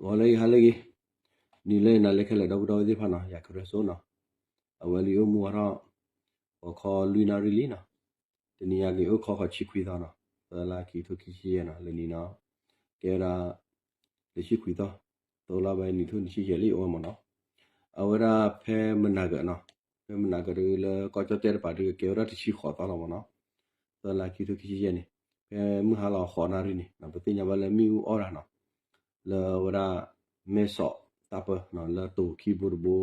ဂီၤလၢဂ့ၤ ဟါလၢဂ့ၤ, နံၤလၢနၤလၢခဲလၢာ် ဒီပုၢ်ဒီဝဲၢ်သ့ၣ်တဖၣ်နီၤ, ယၤကရၢစိနီၤ, အဝဲလံအိၣ်မူဝါထီၣ် ဂီၤခီလွံၢ်နၣ်ရံၣ်လံနီၤ, တနံၤညါက့ၤအိၣ်ခီဃီၤဆံခွံသီနီၤ, သၢလါခံထိခံဆံယဲၢ်နီၤ, လၢနံၤနီၤ, ကဲဝဲဒၣ် လၢဆံခွံသီ, သၢလါဘၣ်နံၤထိနံၤဆံယဲၢ်လံအိၣ်မးနီၤ, အဝဲဒၣ်ဖဲမနၤကၢၤနီၤ, ဖဲမနၤကၢၤဒုးလၢကီၢ်ကၠီၣ်တဲၣ်တပၤဒုးကဲဝဲဒၣ်တဆံဃိးသီလီၤမးနီၤ, သၢလါခံထိခံဆံယဲၢ်န့ၣ်, ဖဲမုၢ်ဟါလီၤဃိးနၣ်ရံၣ်န့ၣ် ပသ့ၣ်ညါဘၣ်လၢမ့ၣ်အူအီၣ်တၢ်နီၤ, လၢဝဲဒၣ် မဲၢ်ဆီးတၢ်ပၢနီၤ, လၢတိၤခံဘိတဘိ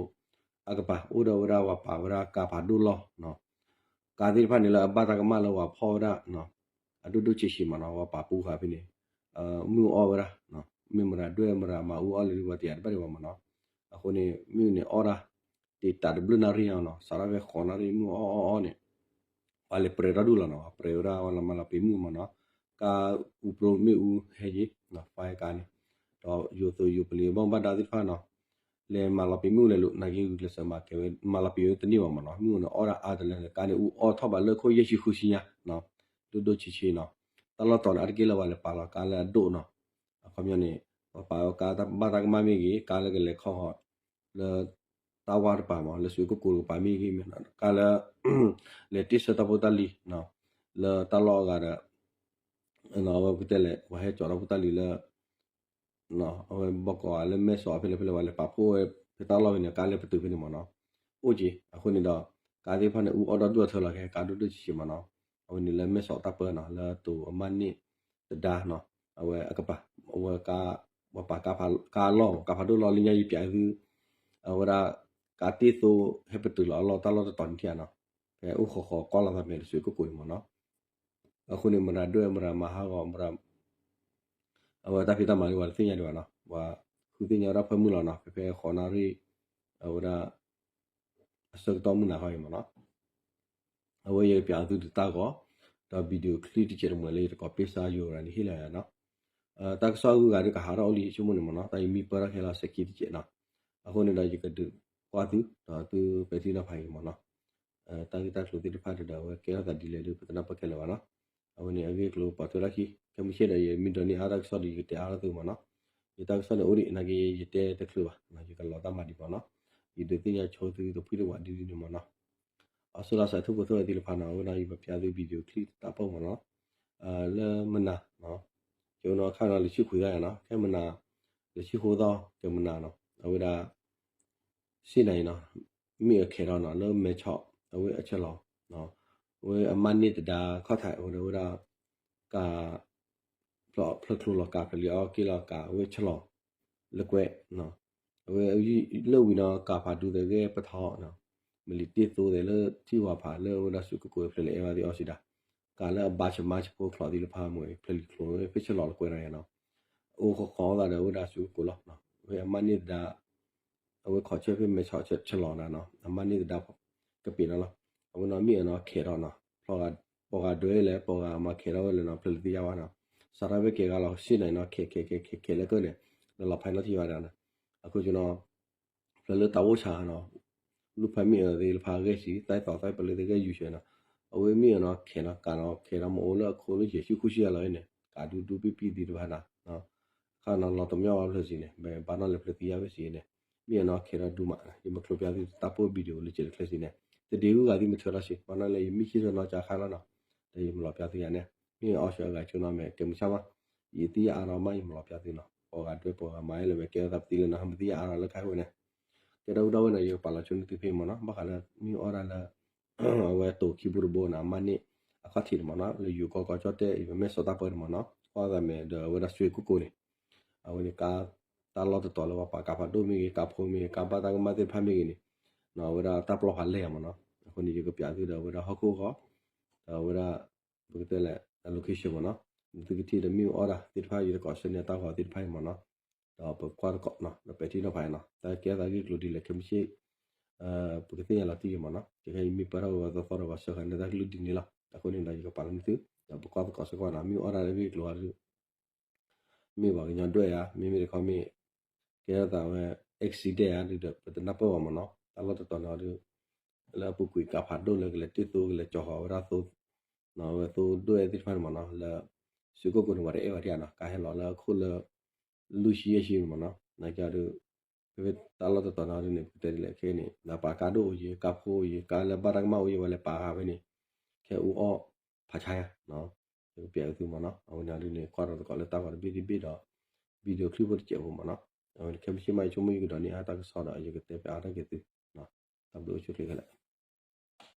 အကပၤ အိၣ်ဒီးဝဲဒၣ်ပှၤပာ်ဝဲဒၣ်ကါဖးဒိၣ်လီၢ်နီၤ, ကါသ့ၣ်တဖၣ်န့ၣ်လၢအဘၣ်တၢ်ကမၣ်လၢပှၤဖီၣ်ဝဲဒၣ် အဒိၣ်ဒိၣ်ဆံးဆံးမးနီၤ, ပှၤပာ်ပူၤဃာ်ဖဲန့ၣ်, မ့ၣ်အူအီၣ်ဝဲဒၣ်, မ့ၢ်မရၤဒွဲၣ်မရၤမၤအူအီၣ်လၢပှၤတယၤတဘၣ်ဒံးဘၣ်မးနီၤ, အဃိန့ၣ် မ့ၣ်အူန့ၣ်အီၣ်ဒၣ် တ့ၢ်တးတဘျုးနၣ်ရံၣ်အီၤနီၤ, စးထီၣ်ဖဲဃိးနၣ်ရံၣ် မ့ၣ်အူအီၣ်အီၣ်အီၣ်န့ၣ် ပှၤလဲၤပြဲးထီၣ်ဒူၣ်လီၤနီၤ, ပြဲးဝဲဒၣ်ဝဲလီၤမၤလီၤပံာ်မ့ၣ်မးနီၤ, ကါအူပြိမ့ၣ်အူဟဲက့ၤ fire ကါန့ၣ်, ဒီးယိၤသိယိၤပလံၤဘၣ်မူဘၣ်ဒါသ့ၣ်တဖၣ်နီၤ, လဲၤမၤလီၤပံာ်မ့ၣ်အူလဲၤလိာ် နာ်က့ဂုာ်ကျဲးစၢးမၤကဲဝဲ မၤလီၤပံာ်ဝဲတန့ၢ်ဘၣ်မးနီၤ, မ့ၣ်အူန့ၣ်အီၣ်ဒၣ်အါတလၢန့ၣ် ကါန့ၣ်အူအီၣ်ထီၣ်ဘၣ်လၢခိၣ်ယဲၢ်ဆံဃုဆံညါနီၤ, ဒိၣ်ဒိၣ်ဆံးဆံးနီၤ, တၢ်လီၢ်တတီၤန့ၣ် အါတက့ၢ်လၢပှၤလဲၤပာ်လီၤကါလၢအဒိၣ်နီၤ, အခီပညီန့ၣ် ပှၤပာ်ကါဘၣ်တၢ်ကမၣ်မ့ၢ်ဂ့ၤ ကါလၢကလဲၤခီဃီၤ လၢ တၢ်ဝါတပၤမး လၢစွ့ၣ်ကိၣ်ကိၣ်တကပၤမ့ၢ်ဂ့ၤမ့ၢ် ကါလၢ လဲၤတ့ၢ်ဆၢတၢ်ဖိတၢ်လံၤ လၢတၢ်လီၢ်အဂၤဒီး အဝဲပကတဲလဲၣ် ပှၤဟဲကၠီၤတၢ်ဖိတၢ်လံၤလၢ အဝဲဘီကီးဂၤလၢမဲၢ်ဆီးဖဲလဲၣ်ဖဲလဲၣ် ပှၤလဲၤပာ်ဖှိၣ်ဝဲဖဲတၢ်လီၢ်ဖဲန့ၣ် ကါလၢပတုာ်ဖဲန့ၣ်မးနီၤ, အိၣ်က့ၤ အဃိန့ၣ်ဒီး ကါသ့ၣ်တဖၣ်န့ၣ် အူအီၣ်ဒီဒူၣ်အထၢလီၤ ကဲကါဒိၣ်ဒိၣ်ဆံးဆံးမးနီၤ, အဝဲန့ၣ်လၢမဲၢ်ဆီးတၢ်ပၢနီၤ လၢတိၤအမါန့ၣ် တဒါနီၤ, အဝဲအကပၤ အဝဲ ပှၤပာ်ကါဖးဒိၣ်လီၤ လၢညါယပျးသု အဝဲဒၣ် ကါတ့ၢ်သိဟဲပတုာ်လီၤအလီၢ်တၢ်လီၢ်တတီၤန့ၣ်ထံၣ်ဧါနီၤ, ဖဲအိၣ်ဃီဃီကွၢ်လီၤသးမဲာ်လၢစွ့ၣ်ကိၣ်ကိၣ်န့ၣ်မးနီၤ, အဃိန့ၣ် မရၤဒွဲၣ်မရၤမၤဟးဂီၤမရၤ အဝဲတၢ်ဖံးတၢ်မၤဒ်ဝဲတသ့ၣ်ညါဒံးဘၣ်နီၤ, ပှၤဃုသ့ၣ်ညါဝဲဒၣ်ဖၢမုၢ်လီၤနီၤ, ဖဲဖဲဃိးနၣ်ရံၣ် အဝဲဒၣ် အဆၢကတီၢ်မုၢ်နၤခီအံၤမးနီၤ, အဝဲယကပျးသုတၢ်ဂီၤ ဒီး video clip တကဲးတမှဲၤလၢယတကိးပ့ၢ်စါယိၤရၤန့ၣ်ဟ့ၣ်လီၤယၤနီၤ, တၢ်ကစီၣ်ဂုၤဂၤဒုးကဟးထီၣ်အိၣ်လံယဆိကမိၣ်န့ၣ်မးနီၤ, တၢ်ယမံပၢၢ်ထီၣ်ခဲလၢာ်စဲးခံတကဲးနီၤ, အဃိန့ၣ်ဒီးယကဒုးကွၢ်သု ဒီးသုပဲာ်ထံနီၤဖးက့ၤမးနီၤ, တၢ်ဂ့ၢ်တၢ်ကျိၤသ့ၣ်တဖၣ်ဒီး အဝဲကဲထီၣ်သးဒ်လဲၣ်ဒီး ပတနၢ်ပၢၢ်ခဲလၢာ်ဘၣ်နီၤ, အဝဲန့ၣ်အဂ့ၢ်အကျိၤပာ်ထွဲထီၣ်ခံ ခဲမုၢ်ဆ့ၣ်ဒီး ယမ့ၢ်ဒိးန့ၢ်အါတၢ်ကစီၣ်ဒီး ယကတဲအါထီၣ်သုမးနီၤ, ယတၢ်ကစီၣ်န့ၣ်အိၣ်ဒံး နာ်က့ယတဲတချုးဘၣ် ယကလီၤတၢ်မၤဒံးမးနီၤ, ယဒုးသ့ၣ်ညါဆိသုတဖှံတဝးဒ်ဒ်န့ၣ်မးနီၤ, အီစထြ့လယါစးထူၣ်ဖိသ့ၣ်ဝဲသ့ၣ်တဖၣ်နီၤ, အဝဲဒၣ်ယပျးသု video clip တၢ်ပၢၢ်မးနီၤ, လၢမနၤ ကဲဝဲနီၤ ခါနီၤ လၢဆံခွံသီယါနီၤ, ခဲမနၤ လၢဆံဃိးသီ ကဲမနၤနီၤ, အဝဲဒၣ် စ့ၣ်နၤအံၤနီၤ, မ့ၢ်အခဲးထီၣ်နီၤ လၢမဲဆီး အဝဲအဆၢလီၤ, အဝဲအမါန့ၢ်တဒါခီၣ်ထံး အဝဲဒၣ် ကး ဖျၢၣ်ချိလီၤကး ဖျၢၣ်လံၤအီက့ၢ်လီၤကး အဝဲဆၢလီၤ လၢကွဲး အဝဲလၢဝံၤနီၤ ကးဖးဒူသဲးဂဲၤပထီၣ် မလံၤတ့ၢ်သိသဲးလၢထံဝၤဖးလၢအဝဲဒၣ်စူးကကိးဖျၢၣ်လံၤအဲၣ်ဘၣ်သ့ၣ်အီစံးဒၣ်, ကးလၢအဘါဆၢမါဆၢဖိချီးသ့ၣ်တဖၣ်မ့ၢ် ဖျၢၣ်လံၤချိ ဖဲဆၢလီၤလၢကွဲးနီၤယါနီၤ, အိၣ်ဃီဃီသးဒီးအဝဲဒၣ်စူးကကိးလီၤ, အဝဲအမါန့ၢ်တဒါ အဝဲခီၣ်ဆၢဖဲမဲဆီးဆၢလီၤနၤနီၤ အမါန့ၢ်တဒါ ကပ့ၤနီၤလီၤ, အဝဲနီၤမ့ၢ်အနီၤခဲးထီၣ်နီၤ, ပှၤဂၤဒွဲလဲၣ် ပှၤဂၤမၤခဲးထီၣ်ဝဲလဲၣ်နီၤ ဖျၢၣ်လံၤသ့ၣ်ယါဘၣ်နီၤ, စးထီၣ်ဖဲကဲဂၤလီၤ စ့ၣ်နၤအံၤနီၤ ခဲးခဲးခဲးခဲးခဲးလၢကၢၢ်န့ၣ် လၢလီၤဖးနီၣ်ထံၣ်ဘၣ်ဒီးနီၤ, အဃိနီၤ ဖျၢၣ်လၢတၢ်အိၣ်ဆါနီၤ, လူၢ်ဖးမ့ၢ်အၢသ့ၣ်တဖၣ်ဂဲၤဆံ သၢသီသၢပလၢသ့ၣ်ဂဲၤယူၤဆဲးနီၤ, အဝဲမ့ၢ်အနီၤခဲးနီၤ ကးနီၤ ခဲးနီၤမ့ၢ်အိၣ်လၢအခိၣ်လၢယဲၢ်ဆံဃုဆံယါလီၤန့ၣ် ကးဒူဒူပံပံသ့ၣ်တဖၣ်နီၤ, ခါနီၤလီၤတမံၤဝဲဖျၢၣ်စံးန့ၣ် ဘၣ်နီၣ်လဲၤဖျၢၣ်သ့ၣ်ယါဝဲစံးန့ၣ်, မ့ၢ်အနီၤခဲးထီၣ်ဒူမး ယမၤချိးပၠးသုတၢ်ပၢၢ် video လၢစဲးတချဲစံးန့ၣ်, တဒ့ဂုၤဂၤသ့ၣ်မ့ၢ်ထၢထီၣ်စံး ဘၣ်နီၣ်လဲၤယမ့ၢ်ဆံၣ်ထီၣ်နီၤကါခါလီၤနီၤ, ဒီးယမၤလီၤပၠးသုယၤန့ၣ်, မ့ၢ်အီၣ်ဆၢအဂၤဆိနီၤ မ့ၢ်ကဲမုၢ်ဆါမး, ယသ့ၣ်ယါအါထီၣ်မး ယမၤလီၤပၠးသုနီၤ, ပှၤဂၤဒွဲပှၤဂၤမၤအဲၣ်လၢမ့ၢ်ကဲအသးပသံလၢနီၤ ဟဲမၤသ့ၣ်ယါအါထီၣ်လၢခါဝဲန့ၣ်, ကဲဒီပုၢ်ဒီဝဲၢ်နီၤ ယကပာ်လီၤဆိန့ၢ်သုဖဲမ့ၢ်နီၤ ဘၣ်ဃးလၢ မ့ၢ်အီၣ်ဒၣ်လၢ အဝဲတိၤခံဘိတဘိနီၤ အမါန့ၢ် အခီၣ်ထံးန့ၣ်မ့ၢ်နီၤ လၢယိၤကီၢ်ကီၢ်ကၠီၣ်တဲၣ် ယမဲၢ်ဆီးတၢ်ပၢန့ၣ်မ့ၢ်နီၤ ကွၢ်သးမဲာ်ဒီးအဝဲဒၣ်စွ့ၢ်ကိၣ်ကိၣ်န့ၣ် အဝဲန့ၣ်ကါ တၢ်လီၢ်တတီၤလၢပှၤပာ်ကါဖးဒိၣ်မ့ၢ်ဂ့ၤ ကါဖိမ့ၢ်ဂ့ၤ ကါဘၣ်တၢ်ကမၣ်သ့ၣ်တဖၣ်မ့ၢ်ဂ့ၤန့ၣ် အဝဲဒၣ်တၢ်ပျီဖးလဲၢ်မ့ၢ်နီၤ အဃိန့ၣ် ယကပျးသုဒီးအဝဲဒၣ်ဟီၣ်ခိၣ်ဂီၤ ဒီးအဝဲဒၣ် ပကတဲလဲၣ် အ location မ့ၢ်နီၤ သုကထံၣ်ဒီးမ့ၢ်အိၣ်ဒၣ်သ့ၣ်တဖၣ် ယတကိးဆၢန့ၢ်တၢ်ဂီၤသ့ၣ်တဖၣ်အံၤမ့ၢ်နီၤ ဒီးပကွၢ်သကိးနီၤ ဒီးပဲာ်ထံနီၤဖးနီၤ တၢ်ကဲထီၣ်သးဂ့ၢ်ကျိၤဒ်လဲၣ်ခဲမုၢ်ဆ့ၣ် ပကသ့ၣ်ညါလီၤတံၢ်ဂ့ၤမ့ၢ်နီၤ ကဲခဲအံၤမ့ၢ်ပၢၢ်ထီၣ်ဝဲသီသီဒီးပှၤဆှၢဃာ်န့ၢ်တၢ်ကလုၢ်ဒ်န့ၣ်လီၤ အဃိန့ၣ်ဒီးယကပာ်လီၤန့ၢ်သု ဒီးပကွၢ်သကိးစ့ၢ်ကီးနီၤ မ့ၢ်အိၣ်ဒၣ်လၢဂ့ၢ်ကျိၤအီၤဒုး မ့ၢ်ပှၤကညီဒွဲၣ်ဧါ မ့မ့ၢ်တခီမ့ၢ် ကဲထီၣ်သးဝဲ accident ဧါဒုးဒီး ပတနၢ်ပၢၢ်ဘၣ်မ့ၢ်နီၤ တၢ်လီၢ်တတီၤန့ၣ်အီၤဒုး လၢအပူၤကွံာ်ကါဖးဒိၣ်လၢကလဲၤတ့ၢ်သိကလဲၤကၠီၤဃီၤဝဲဒၣ်သိ အဝဲသိဒွဲၣ်သ့ၣ်တဖၣ်န့ၣ်မ့ၢ်နီၤ လၢ စူးကိၣ်ကိၣ်န့ၣ် ပှၤတအဲၣ်ဝဲဒံးဧါနီၤ ကါဟဲလီၤလၢအခိၣ်လၢ လွံၢ်ဆံယဲၢ်ဆံန့ၣ်မ့ၢ်နီၤ နာ်က့ဒီး ဖဲဖဲတၢ်လီၢ်တတီၤန့ၣ်ဒ်န့ၣ် ပကတဲဒ်လဲၣ်ခဲအံၤန့ၣ် ဒီးပာ်ကါဒိၣ်အိၣ်ယံၤ ကါဖိအိၣ်ယံၤ ကါလၢဘၣ်တၢ်ကမၣ်အိၣ်ယံၤ ဝဲလဲၤပာ်ဃာ်ဖဲန့ၣ် ခဲအူအီၣ်ဖးဆါယါ ယကပျဲကသုမ့ၢ်နီၤ. အဝဲန့ၣ်ဒ်န့ၣ် ကွၢ်ထီၣ်သကိးလၢတၢ်ဂီၤတဘ့ၣ်တဘ့ၣ်ဒီး video clip ဖိတစဲးဖိမ့ၢ်နီၤ. အဝဲန့ၣ်ခဲမုၢ်ဆ့ၣ်မး ယဆိကမိၣ်ယကဒီးန့ၢ်အါတၢ်ကစီၣ်ဒီး ယကတဲဖျါအါတၢ်က့ၤသု တၢ်ဘျုးအိၣ်ဆူၣ်ချ့ခဲလၢာ်.